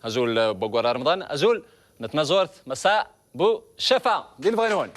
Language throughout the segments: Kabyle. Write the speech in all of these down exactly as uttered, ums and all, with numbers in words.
Azul, eh, Bogora Ramadan. Azul n tmaẓurt, Massa Bu Ccafa. Di lebɣi-nwen.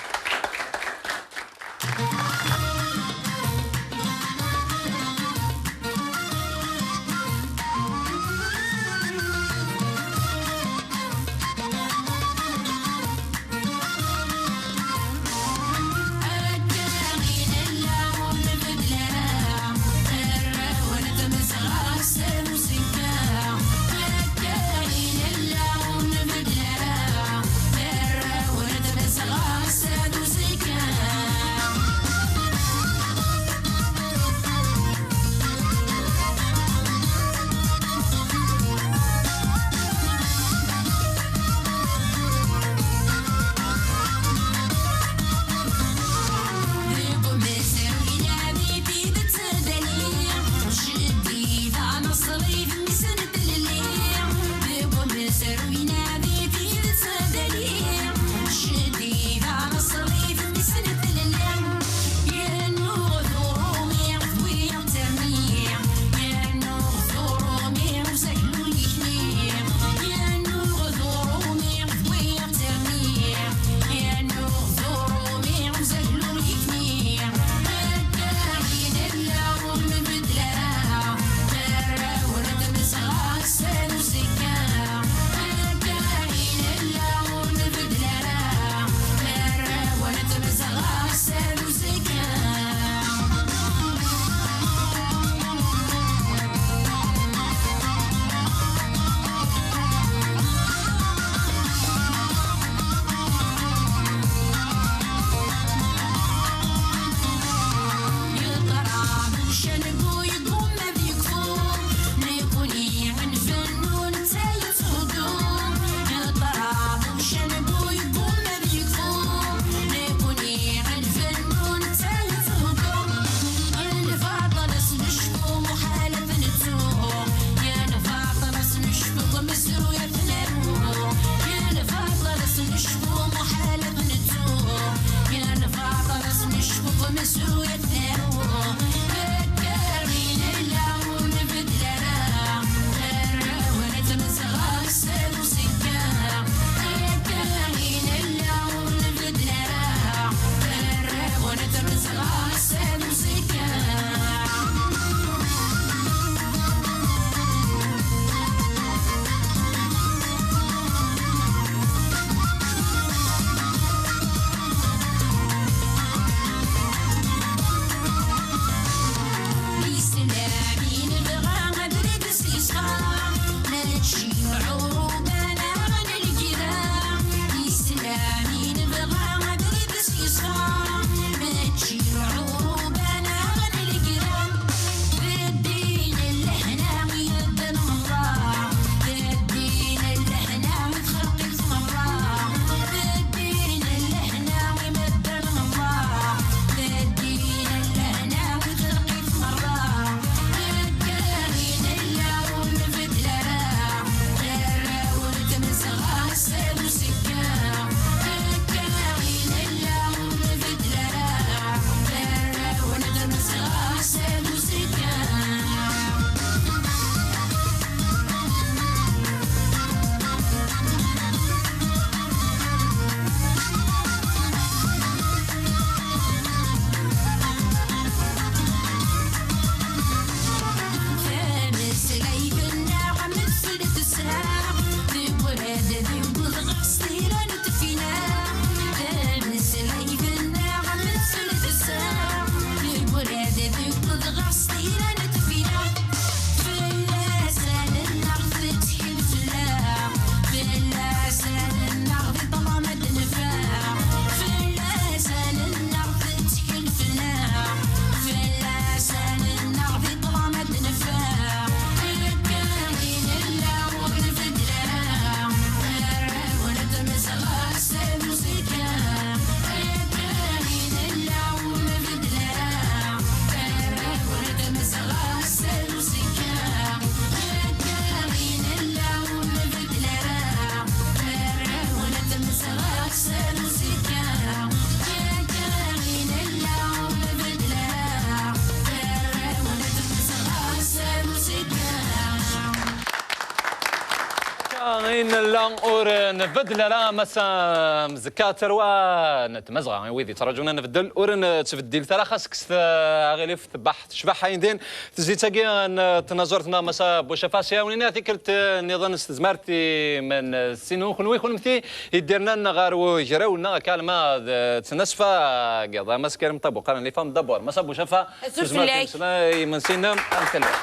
Ayen nella ur nbeddel ara, massa mzekka tarwa n tmazɣa i wid yettraǧun ad nbeddel, ur nettbeddil ara, xas kkset aɣilif, tebbaḥ tecbeḥ ayen din. Tezlit-agi n tnaẓurt-nneɣ massa Bucafa, s iɛawnen-a tikkelt nniḍen s tezmert i men sin kunwi kunmti iddirnan ɣer ugraw-nneɣ akka alma d tnasfa n yiḍ. Massa Karim Ṭabu, qqaren les femmes d'abord. Massa Bucafa, azul fell-ak. Imensi-nnem, am tella.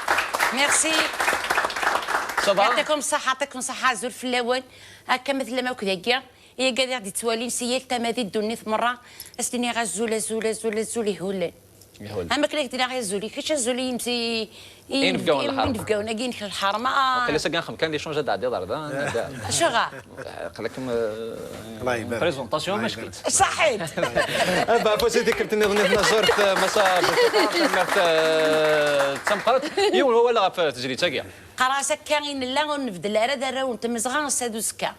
Merci. Ça va? Yɛṭikum ṣṣeḥḥa, yɛṭikum ṣṣeḥḥa, azul fell-awen. Akka ma tellam akk dagi, i yagad i ɣ-d-ittwalin si yal tama di ddunit merra, as-d-iniɣ azul, azul, azul, azul ihulen. Ihulen. Am akken ak-d-iniɣ azul i kečč, azul i yimsi-, i inebgawen n lḥerma. Inebgawen-agi inek n lḥerma. Aql-i s-agi nxem kan l'échange ad d-ɛeddiḍ ar da, ad d-, acuɣer? Aql-akem, euh, présentation, ma cekit. Ṣaḥit. Aba, afus i tikkelt nniḍen i tnaẓurt, massa Bucafa, tanemmirt, euh, d tameqqrant. Yiwen wawal ɣef tezlit-agi. Qqareɣ-as akka i nella ur nbeddel ara d arraw n tmezɣa ass-a d uzekka.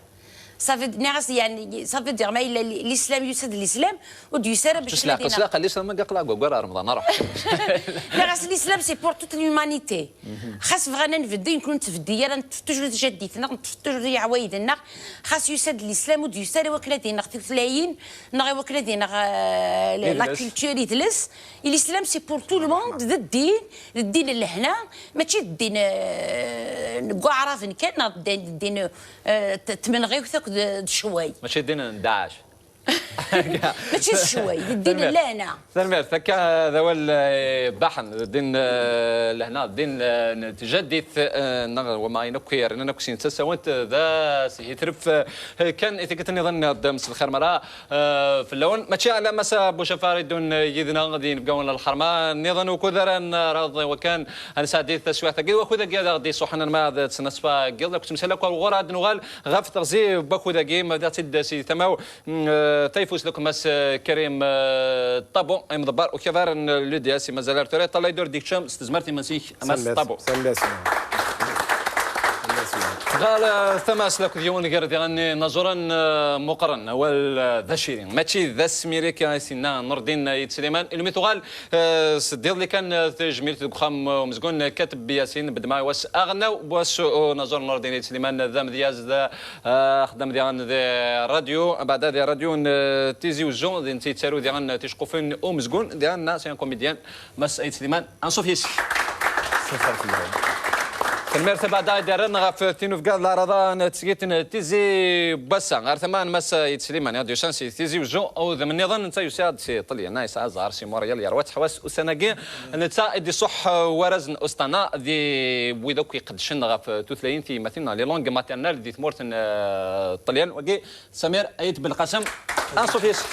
Ça veut, nniɣ-as, yeɛni, ça veut dire, ma yella li-, l'islam yusa-d l'islam, ur d-yusa ara bac ad tlaq, ad tlaq l'islam, ma aql-aɣ deg waggur n Remḍan, ruḥ. Nniɣ-as, l'islam, c'est pour toute l'humanité. Xas bɣan ad nbeddi, nekk ur nettbeddi ara, neṭṭef toujours tjaddit-nneɣ, neṭṭef toujours iɛwayed-nneɣ. Xas yusa-d l'islam, ur d-yusa ara i wakken ad ineɣ tutlayin, neɣ i wakken ad ineɣ, euh, la, la culture, idles. L'islam, c'est pour tout le monde, d ddin, d ddin n lehna, mačči d ddin, euh, n waɛraben kan, neɣ d ddin, euh, t-, tmenɣiwt akked d ccway. Mačči d ddin n Daɛec. Mačči d ccway, d ddin n lehna. Tanemmirt. Akka d awal, eh, baḥen, d ddin, eh, lehna, d ddin, eh, n tjaddit, eh, neɣ wama ayen akk yernan akk sin tasawent, eh, d asihitref, eh, kan i tikkelt nniḍen, eh, d mselxir mara, eh, fell-awen. Mačči ala massa Bucafa ara yeddun, eh, yid-neɣ d yinebgawen n lḥerma nniḍen ukud ara neɛreḍ i wakken ad nesɛeddi taswiɛt-agi, wakud-agi ad aɣ-d-isuḥen alma d ttnaṣfa n yiḍ, akked temsal akk ar ɣur ad nuɣal ɣef teɣzi n wakud-agi, ma bdiɣ-tt-id si tama-w, mm, eh, tayfust d akk mass, eh, Karim, eh, Ṭabu, imḍebber ukabar n l'U D S, i mazal ar tura yeṭṭalay-d ur d-ikeččem s tezmert imensi-k, a mass Ṭabu. Tanemmirt. Ɣer, eh, tama-s lakk d yiwen gar diɣen inaẓuren, eh, meqqren, awal, eh, d aciri. Mačči d asmiri kan i s-yenna Nurdin Ayt Sliman, ilmi tuɣal, eh, s-, d iḍelli kan, eh, tejmilt deg uxxam, eh, umezgun, eh, Kateb Yasin, bedma i wass aɣelnaw n wass unaẓur Nurdin Ayt Sliman, d amedyaz, d, eh, axeddam diɣen di rradyu, beɛda di rradyu n, eh, Tizi Uzzu, d netta yettaru diɣen ticeqqufin umezgun, diɣen c'est un comédien. Mass Ayt Sliman, anṣuf yes-k. Ṣṣeḥḥa fell-awen. Tanemmirt a beɛda i d-yerran ɣef tinubga d laɛraḍa n tesgit n Tizi n wass-a. Ɣer tama n Mass Ayt Sliman, i d-yusan si Tizi Uzzu, udem nniḍen, netta yusa-d si Ṭelyan, yesɛa zzher si Montréal, yerwa ttḥewwas ussan-agi. Netta i d-iṣuḥ warraz n Ostana, di wid akk iqeddcen ɣef tutlayin tiyemmatin, neɣ les langues maternelles, di tmurt n, eh, Ṭelyan. Wagi Samir Ayt Belqasem, anṣuf yes-k.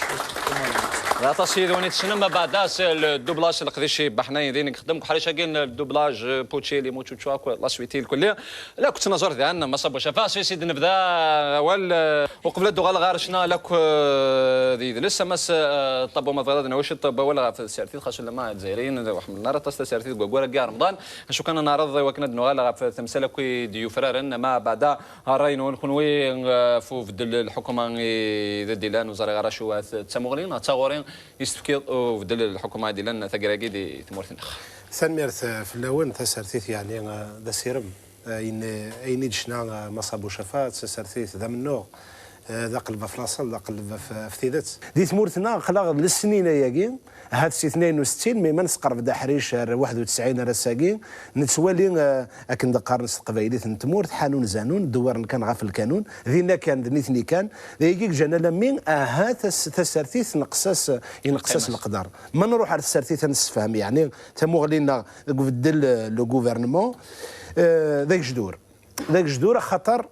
D aṭas yid-wen i tessnem, ma beɛda s le doublage, leqdic ibaḥnayen din i ixeddem deg uḥric-agi n le doublage, Pucci, Limu Cucu, akk la suite i lkulli. La kent-naẓur diɣen, Mass Abu Cafa, s yes i d-nebda awal, eh, uqbel ad d-uɣaleɣ ɣer ccna, la k-, eh, d yidles, a Mass, eh, Ṭabu, ma tebɣiḍ ad nawi ciṭ n wawal ɣef tsertit, xas ulamma d Izzayriyen ur ḥemmlen ara aṭas tasertit deg waggur-agi n Remḍan, acu kan ad neɛreḍ i wakken ad d-nuɣal ɣef temsal akk i d-yufraren, ma beɛda ṛṛay-nwen kenwi, eh, ɣef ubeddel n lḥukuma i d-illan, ur ẓriɣ ara acu, d tamuɣli neɣ d taɣuri i s-tefkiḍ ubeddel n lḥukuma i d-illan taggara-agi di tmurt-nneɣ? Tanemmirt, eh, fell-awen, tasertit yeɛni, eh, d asirem. Eh, ayen, ayen i d-ccna, eh, Mass Abu Cafa, d tasertit d amennuɣ, eh, d aqelleb ɣef laṣel, d aqelleb ɣef, ɣef tidet. Di tmurt-nneɣ aql-aɣ d lesnin-agi, ahat si tnayen u settin, mi ma nesqerb-d aḥric ar waḥed u tesɛin ar ass-agi, nettwali, eh, akken d-qqaren s teqbaylit n tmurt, ḥanun zanun, dewwaren kan ɣef lkanun, dinna kan, d nitni kan, d ayagi i iǧǧan alammi, ahat tas-, tasertit neqs-as, ineqs-as leqder. Ma nruḥ ar tsertit ad nessefhem, yeɛni tamuɣli-nneɣ deg ubeddel, eh, le gouvernement, eh, d agejdur. D agejdur axaṭer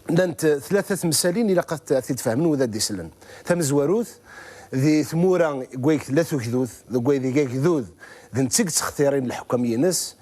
llant tlata temsalin ilaq ad t-, ad t-id-fehmen wid ad d-isellen. Tamezwarut, di tmura deg wayeg tella tugdut, deg waydeg agdud d netta i yettextirin lḥukam-ines,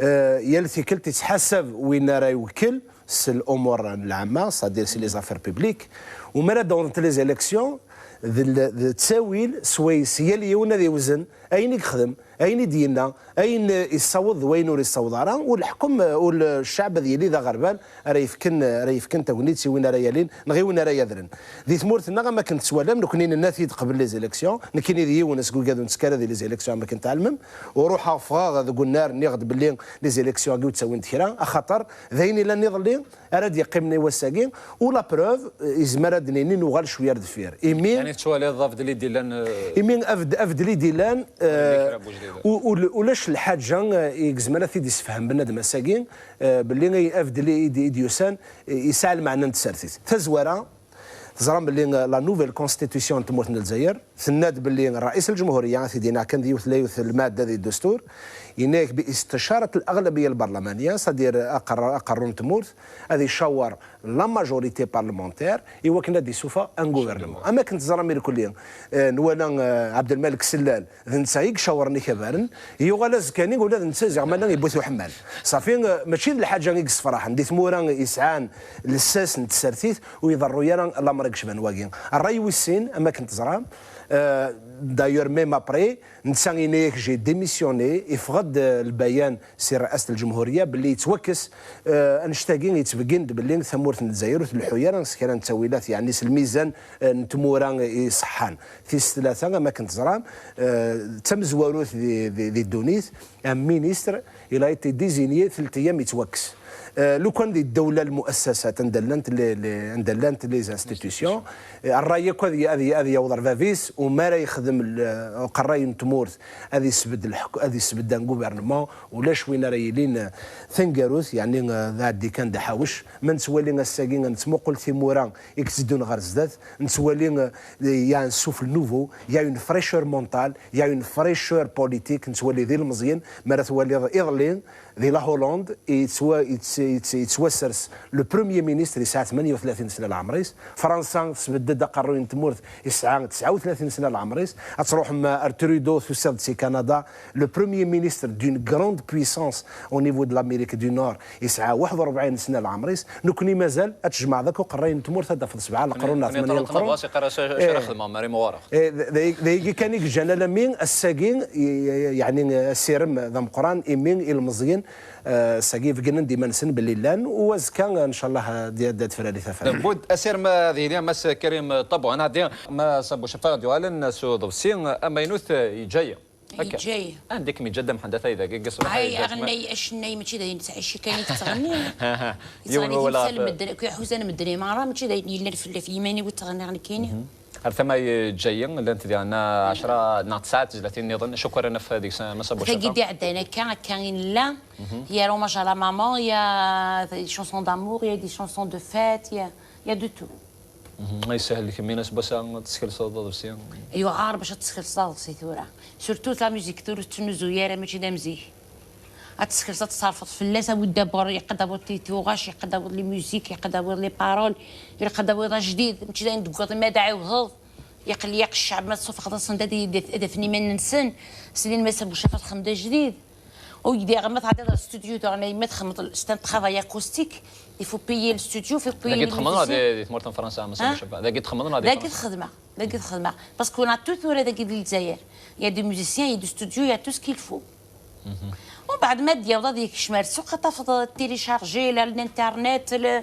eh, yal tikkelt yettḥasab win ara iwekkel s lumuṛ n lɛamma, c'est-à-dire c'est les affaires publiques, u mi ara d-awḍent les élections, d l-, d ttawil swayes yal yiwen ad iwzen Ayen i yexdem, ayen i d-yenna, ayen, eh, yessaweḍ d wayen ur yessaweḍ ara, u leḥkem, eh, u ccɛeb ad yili d aɣerbal ara yefken, ara yefken tagnit i win ara yalin neɣ i win ara yadren. Di tmurt-nneɣ, am akken tettwalam, nekkni nenna-t-id qbel les élections, nekkini d yiwen seg wigad ur nettekk ara di les élections, am akken tɛelmem, u ruḥeɣ ffɣeɣ deg unnar, nniɣ-d belli les élections-agi ur ttawint kra, axaṭer d ayen ilan iḍelli ara d-yeqqimen i wass-agi, u la preuve, eh, izmer ad d-nini nuɣal cwiya ar deffir. Imi Yani tettwaliḍ abeddel i d-illan, eh, imi abed-, abeddel i d-illan, eh, kra n wejdid. U-, ul-, ulac lḥaǧa, eh, i yezmer ad t-id-yessefhem bnadem ass-agi, eh, belli ay-, abeddel i d-, i d-yusan, eh, yesɛa lmeɛna n tsertit. Tazwara, teẓram belli, eh, la nouvelle constitution n tmurt n Lezzayer, tenna-d belli Ṛṛaïs Lǧemhuriya, ad t-id-iniɣ kan d yiwet la yiwet lmadda di ddestur, yenna-yak bi isteccarat al-aɣlabiya al-barlamaniya, c'est-à-dire aqerr-, aqerru n tmurt, ad icawer la majorité parlementaire i wakken ad d-isuffeɣ un gouvernement. Am akken teẓram irkelli, eh, nwala, eh, Ɛebdelmalek Sellal, d netta i icawren ikabaren, yuɣal azekka-nni ula d netta ziɣ mana yewwi-t uḥemmal. Safi, eh, mačči d lḥaǧa i yessefraḥen. Di tmura yesɛan lsas n tsertit, ur iḍerru ara lamer i yecban wagi. Ṛṛay wis sin, am akken teẓram, eh, d'ailleurs même après, netta yenna-yak j'ai démissionné, iffeɣ-d, eh, lbayan si rrasat lǧemhuriya belli yettwakkes, eh, annect-agi yettbeggin-d belli tamurt n Lezzayer ur tleḥḥu ara s kra n ttawilat, yeɛni s lmizan, eh, n tmura iṣeḥḥan. Tis tlata, am akken teẓram, eh, d tamezwarut di, di, di ddunit, un ministre, il a été désigné tlata ayyam yettwakkes. Eh, lukan di ddawla, lmuassasat, anda llant les, les, anda llant les institutions, eh, ṛṛay akk ad y-, ad y-, ad yaweḍ ɣer bab-is, u mi ara yexdem l-, uqerray n tmurt, ad isbedd lḥek-, ad isbedd un gouvernement, ulac win ara yilin, eh, taneggarut, yeɛni, eh, d aɛeddi kan d aḥawec. Ma nettwali ass-agi, nettmuqul timura i yetteddun ɣer zdat, nettwali, eh, il y a un souffle nouveau, il y a une fraîcheur mentale, il y a une fraîcheur politique, nettwali d ilmeẓyen, mi ara twaliḍ iḍelli, di la Hollande, yettwa-, yett-, yett-, yettwasers le premier ministre yesɛa tmanya u tlatin sna leɛmer-is. Fransa tesbedd-d aqerruy n tmurt yesɛa tesɛa u tlatin sna leɛmer-is. Ad truḥem ar Trudeau, tusiḍ-d si Canada, le premier ministre d'une grande puissance au niveau de l'Amérique du Nord, yesɛa waḥed u rebɛin sna leɛmer-is. Nekkni mazal ad tjemɛeḍ akk uqerray n tmurt, ad d-tafeḍ sebɛa leqrun neɣ tmanya leqrun. Iṭṭalaṭen ɣas iqara s acu ara xedmeɣ, Mari Muɣareɣ. Eh, d, d, d ayagi kan i yeǧǧan alammi ass-agi, i, i, yeɛni asirem d ameqqran, imi ilmeẓyen, eh, ass-agi beggnen-d iman-nsen belli llan, u azekka, ncallah, ad, ad tefrari tafat. Debud, asirem ad yili Mass Karim Ṭabu, ad nɛeddi Mass Abu Caffa ad yuɣalen s uḍebsi amaynut, eh, yeǧǧa-yi. Akka. Yeǧǧa-yi. Anda i kem-yeǧǧa Dda Mḥend At Aydag, i yeṣbeḥ ay yeǧǧa-k ma- aɣennay, acennay, mačči d ayen tettɛici kan i tettɣenni. Yiwen yettɣenni wala timsal ɣef medden, akk iḥuzan medden i meṛṛa, mačči d ayen yellan fell-, f yiman-iw i ttɣenniɣ nekkini. Ar tama yeǧǧa-yi, llant diɣen ɛecra neɣ tesɛa tezlatin nniḍen, acu ara naf deg-s, Mass Abu Caffa? Tagi d-iɛeddan akka, akka i nella. Il y a l'hommage à la maman, il y a des chansons d'amour, il y a des chansons de fête, il y a, il y a de tout. Mhm. Ay sahel kemmini aseggas-a ad teskelseḍ aḍebsi. Yuɛer bac ad teskelseḍ aḍebsi tura. Surtout la musique tura ur tettnuzu ara, mačči d am zik. Ad teskelseḍ, ad tserfeḍ fell-as, awi-d d'abord, yeqq-d awiḍ les tuɣac, yeqq-d awiḍ les musiques, yeqq-d awiḍ les paroles, yeqq-d awiḍ ajdid, mačči d ayen d-tewwiḍ imi ad ɛiwdeḍ. Yeql-, yeqq ccɛeb ma tessufɣeḍ-asen-d ad, ad, ad afnen iman-nsen. Slin Mass Abu Caffa txedm-d ajdid. Ur yeddi ɣer ma tɛeddiḍ ɣer studio, daɣen ma txedmeḍ, c'est un travail acoustique. Il faut payer le studio, il faut payer les musiciens. Dagi txedmeḍ neɣ di, di tmurt n Fransa, Mass Abu Caffa? Dagi txedmeḍ neɣ di Fransa? Dagi txedmeɣ, dagi txedmeɣ. Parce qu'on a tout tura dagi di Lezzayer. Il y a des musiciens, il y a des studios, il y a tout ce qu'il faut. Umbeɛd ma d-yaweḍ ad yekcem ar ssuq, ad tafeḍ télécharger, la, l'internet, le,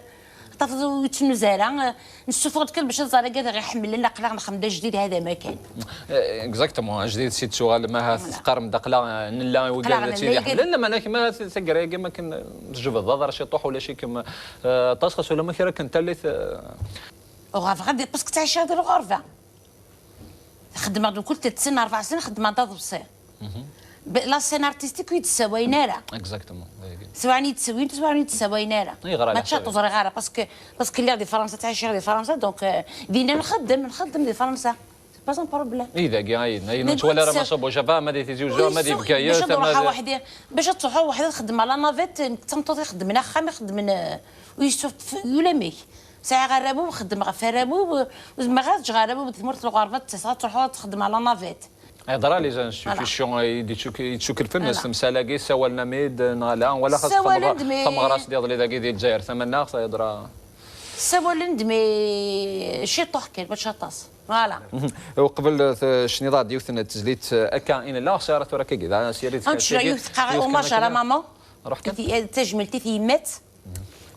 ad tafeḍ ur yettnuz ara. Nessufeɣ-d kan bac ad ẓer agad ɣ-iḥemmlen, aql-aɣ nxeddem-d ajdid, hada ma kan. Eh, exactement, ajdid si tuɣal, ma ha teqqarem-d aql-aɣ nella i wigad ttili ḥemmlen, lameɛna kemm taggara-agi ma kan tjebdeḍ aḍar ciṭuḥ ulac-ikem, eh, aṭas, xas ula ma kra kan tallit, eh. Uɣ bɣiɣ ad, parce que ttɛiceɣ di lɣerba. Xeddmeɣ-d mkul tlatin, rebɛa snin, xeddmeɣ-d aḍebsi. La scène artistique ur yi-d-ssawayen ara. Exactement. Swaɛni yi-d-ssawin, swaɛni ur yi-d-ssawayen ara. Mačči ur ẓriɣ ara, parce que, parce que lliɣ di Fransa, ttɛiceɣ di Fransa, donc, euh, dinna nxeddem, nxeddem di Fransa. C'est pas un problème. I dagi, ay, ay, ur nettwali ara Mass Abu Caffa, ama di Tizi Uzzu, ama di Bgayet, bac ad ruḥeɣ weḥd-i, bac ad truḥeḍ weḥd-i ad txeddmeḍ la navette, d tameṭṭut ixeddmen axxam, ixeddmen, euh, ur yessuf-, ulamek. Sɛiɣ arraw-iw, xeddmeɣ ɣef arraw-iw, ur zmireɣ ad ǧǧeɣ arraw-iw di tmurt n lɣerba, ad ttaseɣ ad truḥeḍ ad txeddmeḍ la navette. Yeḍra les institutions, eh, i d-yettuk-, yettukelfen s temsal-agi, ssawalen-am-id neɣ ala, wala xas tameɣ-, tameɣrast iḍelli dagi di Lezzayer Tamaneɣt, yeḍra. Ssawalen-d, mais ciṭuḥ kan, mačči aṭas. Voilà. Uqbel tecniḍ-aɣ-d yiwet n tezlit akka i nella, ɣas ara tura akka gida, s yiri. Yiwet qqareɣ hommage à la maman. Ruḥ kan. Tajmilt i tyemmat.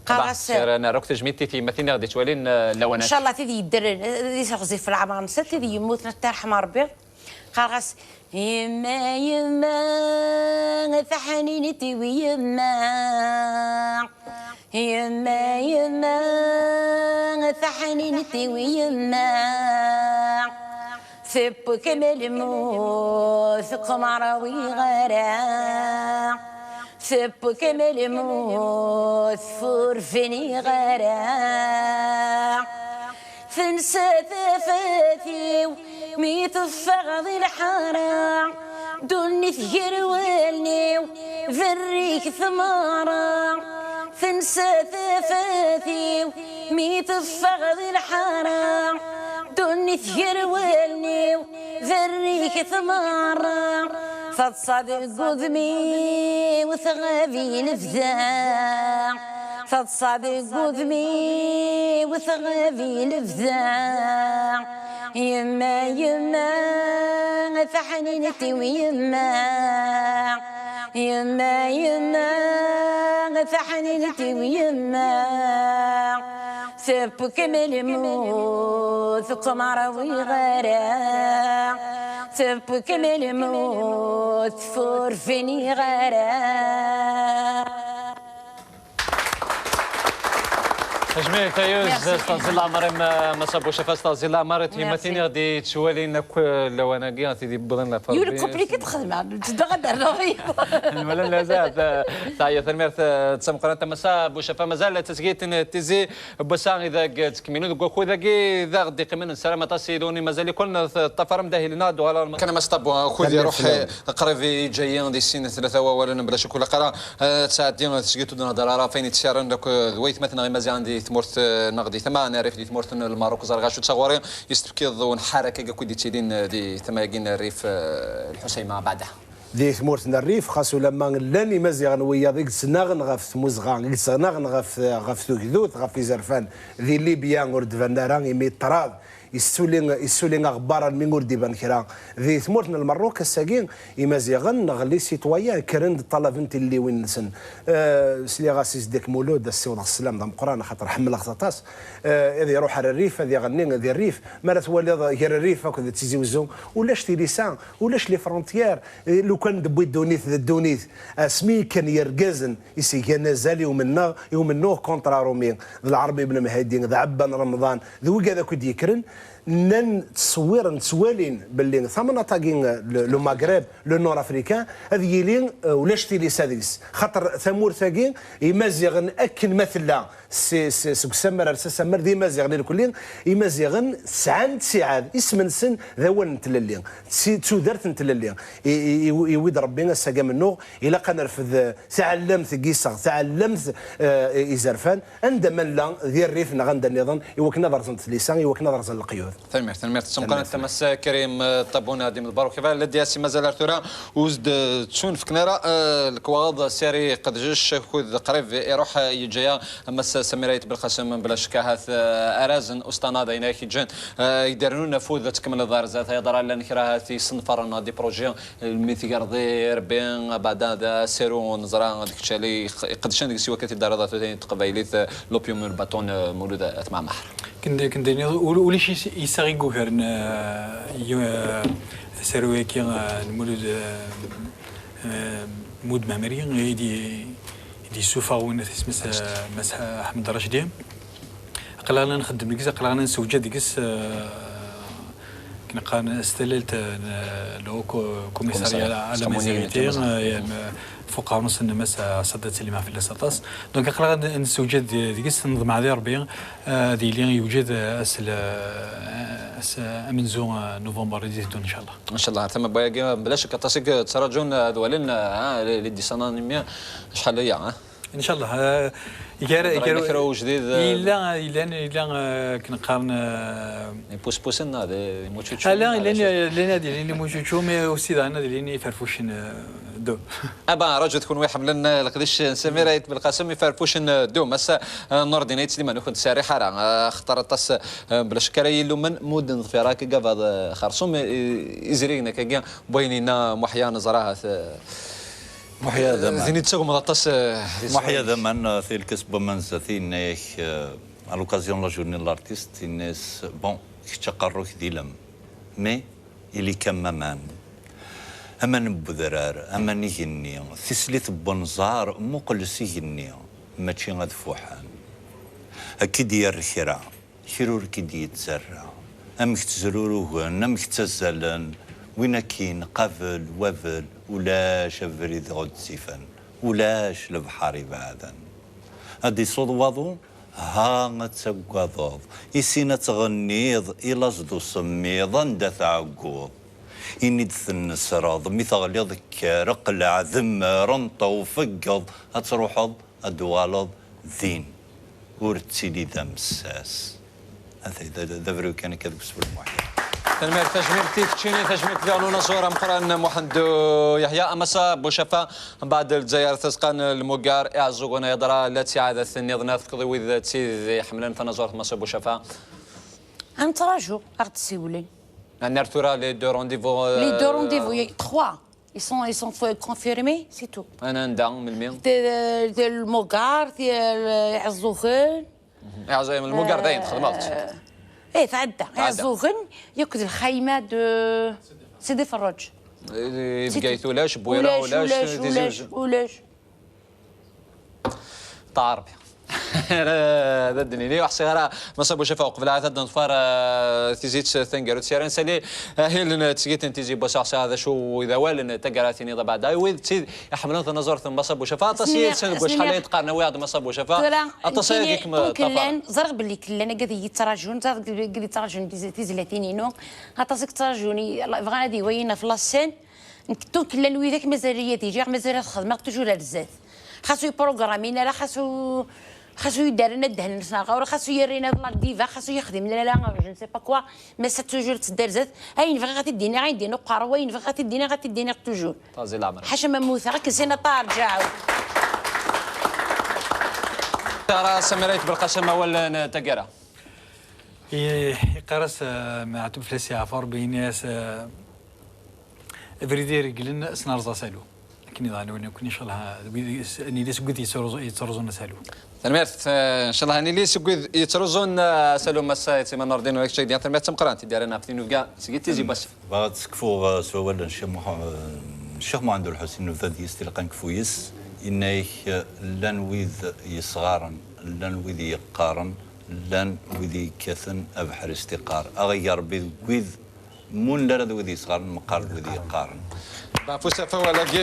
Qqareɣ-as. Nerra akk tajmilt i tyemmatin i ɣ-d-yettwalin lawan-a. Ncallah tid yeddren, di teɣzif n leɛmer-nsent, tid yemmuten, ad tt-yerḥem Rebbi. Qqareɣ-as: Yemma, yemma, taḥnint-iw yemma. Yemma, yemma, taḥnint-iw yemma. Tewwi-k am lmut, ur kem-ṛwiɣ ara. Tewwi-k am lmut, ur fniɣ ara. Tensa tafat-iw mi teffeɣ di lḥara. Ddunit gar wallen-iw, berrik tmara. Tensa tafat-iw mi teffeɣ di lḥara. Ddunit gar wallen-iw, berrik tmara. Taḍsa deg udem-iw tɣab i lebda. Taḍsa deg udem-iw tɣab i lebda. Yemma, yemma, taḥnint-iw yemma. Yemma, yemma, taḥnint-iw yemma. Tewwi-k am lmut, ur kem-ṛwiɣ ara. Tewwi-k am lmut, ur fniɣ ara. Tajmilt a Yuz, s teɣzi n leɛmer-im, Massa Bucafas, s teɣzi n leɛmer i tyemmatin i ɣ-d-yettwalin akk lawan-agi, ɣef tid yewwḍen la. Yiwen compliqué txedmeɣ, tedda ad d-rreɣ. Nwala lezat. Taḥya, tanemmirt d tameqqrant a Massa Bucafa. Mazal tasgilt n tizi n wass-a i d ag-ttkemmilen deg wakud-agi d aɣ-d-iqqimen. Nessaram aṭas i yiwen mazal-iken teṭṭafarem d ahil-nneɣ ad d-uɣaleɣ. Kan a Massa Ṭabu, akud iruḥ qrib iǧǧa-yi di sin tlata wawalen, bla ccek, ilaq ara ad tɛeddi tesgilt ur d-nehder ara ɣef wayen yettcaren d waytmaten-nneɣ imaziɣen di tmurt-nneɣ di tama n Rrif di tmurt n Lmerruk. Ẓriɣ acu d taɣuri i s-tefkiḍ unḥar akka akk i d-yettilin di tama-agi n Rrif, Lḥusayma Beɛda. Di tmurt n Rrif, xas ulamma llan imaziɣen wiyaḍ i yettnaɣen ɣef tmuzɣa, i yettnaɣen ɣef, ɣef tugdut, ɣef izerfan, di Libya ur d-banen ara imi ṭṭrad yessuli, yessuli aɣebbar almi ur d-iban kra. Di tmurt n Lmerruk ass-agi, imaziɣen neɣ les citoyens kkren-d ṭṭalaben tilelliwin-nsen. Eh, sliɣ-as i Zedek Mulud, ad s-siwḍeɣ sslam d ameqqran, axaṭer ḥemmleɣ-t aṭas. Eh, ad iruḥ ar Rrif, ad iɣenni di Rrif. Mi ara twaliḍ gar Rrif akked Tizi Wezzu, ulac tilisa, ulac les frontières. Eh, lukan d-tewwi ddunit d ddunit. Asmi kan yergazen i s-igan azal i umennaɣ, i umennuɣ contre Rumi, d Lɛerbi Ben Mhidi, d Ɛebban Remḍan, d wigad akk i d-yekkren, nnan, ttṣewwiren, ttwalin belli tamnaḍt-agi, le, le Maghreb, le Nord Africain, ad yili, eh, ulac tilisa deg-s. Xaṭer tamurt-agi, Imaziɣen akken ma tella, si, si, seg usammer ar s asammer, d Imaziɣen irkelli. Imaziɣen sɛan ttiɛad, isem-nsen d awal n tlelli, si, d tudert n tlelli. I, i, i, iwi-d Rebbi ass-agi amennuɣ, ilaq ad nerfed, eh, taɛellamt n yiseɣ, taɛellamt, eh, izerfan, anda ma nella, di Rrif neɣ anda nniḍen, i wakken ad rẓent tlisa, i wakken ad rẓen leqyud. Tanemmirt, tanemmirt. Tanemmirt. Massa Karim, eh, Ṭabun, Adim Lbaruk. Kif la D S I mazal ar tura ur s-d-ttunefken ara, eh, lekwaɣeḍ. Sari Qedjec akked qrib iruḥ, eh, yeǧǧa-yaɣ Massa Samira Ayt Belqasem, bla ccek ahat, eh, araz n Ustana d ayen ay ak-yeǧǧan, eh, ay d-irennun afud ad tkemmleḍ ar zdat. Ay ḍra llan kra ahat isenfaren neɣ des projets, eh, mi tgerḍ i Rebbi, abeɛda d asaru neẓra d kečč ay iqedcen deg-s i wakka tidariḍ tutlayt n teqbaylit, eh, l'opium n lbaṭun, eh, Mulud At Mɛemmer. Ken-, ken-d-iniḍ, ul-, ulac is-, iseɣ i yugaren, eh, yu-, eh, asaru-agi, eh, n Mulud, eh, eh, Mulud Mɛemmri, i d-, i d-yessufeɣ win isem-is, eh, Mass Ḥ-, Ḥmed Racdi. Aql-aɣ la nxeddem deg-s, aql-aɣ la nessewjad deg-s, eh, akken qqaren s tallalt, eh, n, eh, le Haut Co-, Commissariat à la Sécurité, eh, fuq uqerru-s n Mass Sadat Sliman fell-as aṭas. Donc, aql-aɣ ad nessewjad deg-s, neḍmeɛ di Rebbi, eh, ad yili yewjed, eh, ass l-, eh, ass, eh, amenzu, eh, november i d-iteddun, ncallah. Ncallah, ar tama n wayagi, bla ccek aṭas i yettraǧun ad walin, eh, les, les dessins-nni, acḥal aya, eh? Ncallah, eh, gar, gar kra ujdid, eh, yella, yella, yella, eh, akken qqaren, eh, ipuspusen, neɣ d imucucen, ala, neɣ d acu? Llan ad ilin imucucu, mais aussi daɣen ad ilin iferfucen, eh, Deux. Ah ben, rajut kunwi ḥemmlen leqdic n Samira Ayt Belqasem, iferfucen ddum. Ass-a, eh, Nurdin Ayt Sliman, ur kent-serriḥ ara, eh, axaṭer aṭas, eh, bla ccek ara yillumen, mudden ḍfir akka gabaḍ, eh, xerṣum, eh, izrigen akkagi, n wayen yenna Muḥya neẓra-t, eh, Muḥya d aman. Din i d-tagmeḍ aṭas, eh, di Muḥya d aman, eh, tilkas n waman zdat, yenna-yak, eh, à l'occasion de la journée de l'artiste, yenna-yas, bon, kečč aqerru-k d ilem, mais il est comme aman. Aman n wedrar, aman igenni, tislit n wenẓar, muqel s igenni, mačči ad fuḥen. Ad k-id-yerr kra, kra ur k-id-yettarra. Amek ttezrurugen, amek ttazzalen, win akkin, qabel, wabel, ulac abrid ɣ-d-ssifen, ulac lebḥer ibeɛden. Ad d-isuḍ waḍu, ha ad tagadeḍ, i sin ad tɣenniḍ, i laẓ d usemmiḍ, anda tɛegguḍ. Ini-d tennesreḍ, mi teɣliḍ kker, qleɛ, demmer, nṭew, feggeḍ, ad truḥeḍ, ad d-tuɣaleḍ din. Ur ttili d amessas. Atay, d, d, d abrid kan akka deg usefru n Muḥya. Tanemmirt, tajmilt i keččini, tajmilt diɣen unaẓur ameqqran Muḥend Yeḥya, Amasa Bucafa, mbeɛd Lezzayer, Tazeqqa n Lmugar, Iɛeẓẓugen, Iḍra, la ttiɛadat nniḍen ad tefkeḍ i wid d tid iḥemmlen tanaẓurt, Massa Bucafa. Ad nettraǧu, ad ɣ-d-ssiwlen. Ad nerr tura les deux rendez-vous, Les deux euh, rendez-vous, il y a trois. Ils sont, ils sont f-, confirmés, c'est tout. Anda, melmi? De, de Lmugar, de, euh, Iɛeẓẓugen. Iɛeẓẓugen, Lmugar dayen txedmeḍ-tt. Eh, tɛedda. Tɛedda. Iɛeẓẓugen, yakk d lxayma de Sidi Ferruǧ. Eh, c'est Bgayet tout. Ulac, Bwira ulac, ulac, ulac, Tizi ulac, Uzzu. Ulac. Ṭaɛerbi. Ara d ad d-nini, ur ḥṣiɣ ara, Massa Bucafa, uqbel ad d-neḍfer, eh, tizit taneggarut, sya ara nsali, eh, ahil n tesgit n Tizi Wass, ur ḥṣiɣ d acu d awal n taggara tiniḍ abeɛda, i wid d tid iḥemmlen tanaẓurt n Massa Bucafa, aṭas yid-sen deg wacḥal ay d-qqaren, awi-aɣ-d Massa Bucafa, aṭas ay deg-kem ṭṭafaren. Ẓriɣ belli kellen agad i yi-yettraǧun, ẓriɣ belli yettraǧun tiz-, tizlatin-inu, aṭas i yettraǧun, i-, bɣan ad iwayin ɣef la scène. Nekk tuk llan widak mazal-iyi ad iliɣ, mazal ad xedmeɣ toujours ar zdat. Xas ur programmin ara, xas ur, xas ur yeddarin ad dehnen s ɣur, xas ur yerrin ad la diva, xas ur yexdimen ara, je ne sais pas quoi, mais c'est toujours tedda ar zdat. Ayen bɣiɣ ad t-id-iniɣ, ayen d-iniɣ uqerru, ayen bɣiɣ ad t-id-iniɣ, ad t-id-iniɣ toujours. Tazi leɛmer. Ḥaca ma mmuteɣ, akken sin aṭar, ǧaɛu. Ara Samira Ayt Belqasem awal n taggara. I-, iqqar-as, eh, Meɛtub fell-as yeɛfu Rebbi, ini-as, eh, abrid i ireglen, s nerẓ asalu. Akken i d-ɣan win akk, incallah, d wid, s-, nili seg wid yettruẓu-, yettruẓun asalu. Tanemmirt, eh, incallah, nili seg wid yettruẓun, eh, asalu, Massa Yettima Nurdin, u ak-d-tteg diɣen tanemmirt tameqqrant, i d-yerran ɣef tin ufga, seg Tizi Wass. Bɣiɣ ad sekfuɣ, eh, s wawal n Ccix Muḥ-, eh, Ccix Muḥend Ulḥusin, nufa-d yes tilqa nekfu yes, yenna-ak, eh, llan wid yesɣaren, llan wid yeqqaren, llan wid yekkaten abeḥri s tiqqar. Aɣ-ig Rebbi deg wid mun lara d wid yesɣaren, meqqar d wid yeqqaren. Bafus ɣef wawal-agi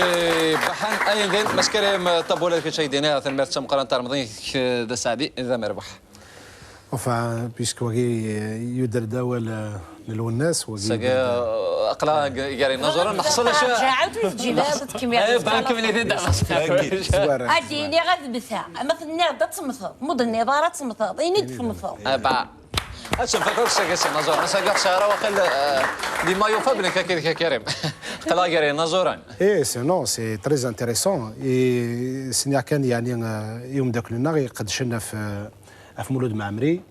baḥan, ayen din, Mass Karim Ṭabula, d kečč ay d-iniɣ, tanemmirt tameqqrant, armeḍ-ik d aseɛdi, d amerbuḥ. Enfin, puisque wagi, euh, yuder-d awal, euh, n Lwennas, wagi sagi, yuder-d, euh, aqla g-, gar inaẓuren, nḥṣel acu. Rǧaɛet wi tǧiba, ad tkemmel. Eh, ba, kemmel-it-id. Ad d-iniɣ ad mmteɣ. Ma tenniḍ ad temmteḍ, ma ur d-tenniḍ ara ad temmteḍ, ini-d temmteḍ. Eh, ba. Ad temmteḍ ur sagi s inaẓuren. Sagi tṣehra waqil, eh, di maillot faible nekk akked Karim. Aqla gar inaẓuren. Eh, c'est, non, c'est très intéressant. Et c'est-à-dire kan, yeɛni, eh, i umeddakel-nneɣ iqeddcen ɣef, eh, ɣef Mulud Mɛemmri,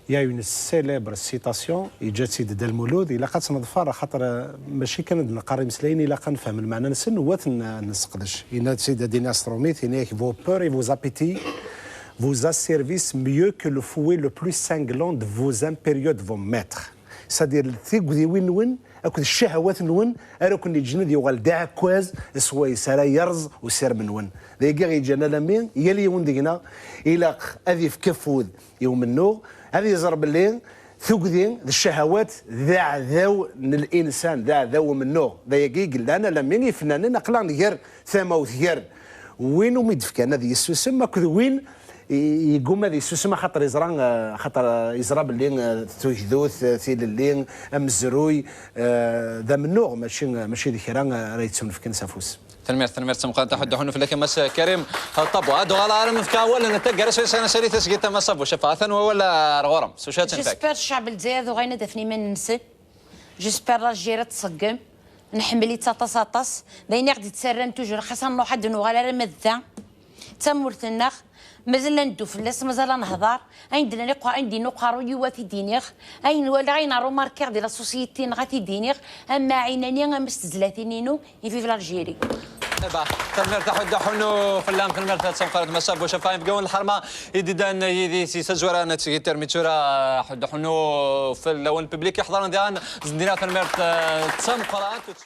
il y a une célèbre citation, yeǧǧa-tt-id Dda Lmulud, ilaq ad tt-neḍfer, axaṭer, eh, mačči kan ad d-neqqar imeslayen, ilaq ad nefhem lmeɛna-nsen, u ad ten-, eh, nesseqdec. Yenna-tt-id ad d-iniɣ s trumit, yenna-yak, vos peurs et vos appétits vous asservissent mieux que le fouet le plus sanglant de vos impérieux, de vos maîtres. C'est-à-dire, tigdiwin-nwen akked ccahawat-nwen ara ken-yeǧǧen ad yuɣal d aɛekkaz swayes ara yerẓ usirem-nwen. D ayagi i ɣ-yeǧǧan alammi, yal yiwen deg-neɣ ilaq ad yefk afud i umennuɣ, ad yeẓr belli tugdi d ccahawat d aɛdaw n linsan, d aɛdaw umennuɣ. D ayagi i yellan alammi ifennanen aql-aɣ nger tamawt gar win umi d-fkan ad yessusem akked win i-, yegguma ad yessusem, axaṭer yeẓra, eh, axaṭer, eh, yeẓra belli, eh, tugdut, eh, tilelli, amezruy, eh, d amennuɣ, mačči, mačči d kra, eh, ara yettunefken s afus. Tanemmirt, tanemmirt tameqqrant, aḥuddu ḥunnu fell-ak a Mass Karim Ṭabu. Ad uɣaleɣ ara nefk awal n taggara s wayes ara nsali tasgilt a Mass Abu Cafa. Atan wawal ar ɣur-m, s wacu ad tenfak? J'espère ccɛeb n Lezzayer ad uɣalen ad afen iman-nsen. J'espère l'Algérie ad tṣeggem. Nḥemmel-itt aṭas, aṭas. D ayen i ɣ-d-yettarran toujours, xas ad nruḥ ad d-nuɣal arma d da. D tamurt-nneɣ. Mazal la neddu fell-as, mazal la nehḍer. Ayen d-nnan iqu-, ayen d-yenna uqerruy-iw ad t-id-iniɣ. Ayen walaɣ, ayen remarkiɣ di la société-nneɣ ad t-id-iniɣ. Ama ɛinani, ama s tezlatin-inu. Et vive l'Algérie. Iba, tanemmirt a Ḥuddu Ḥunu fell-am, tanemmirt a Tsamqarat Massa Bucafa, inebgawen n lḥerma i d-idan yid-i si tazwara n tgiṭar mi tura Ḥuddu Ḥunu fell-awen public iḥḍren diɣen, zendina tanemmirt, eh, d tameqqrant.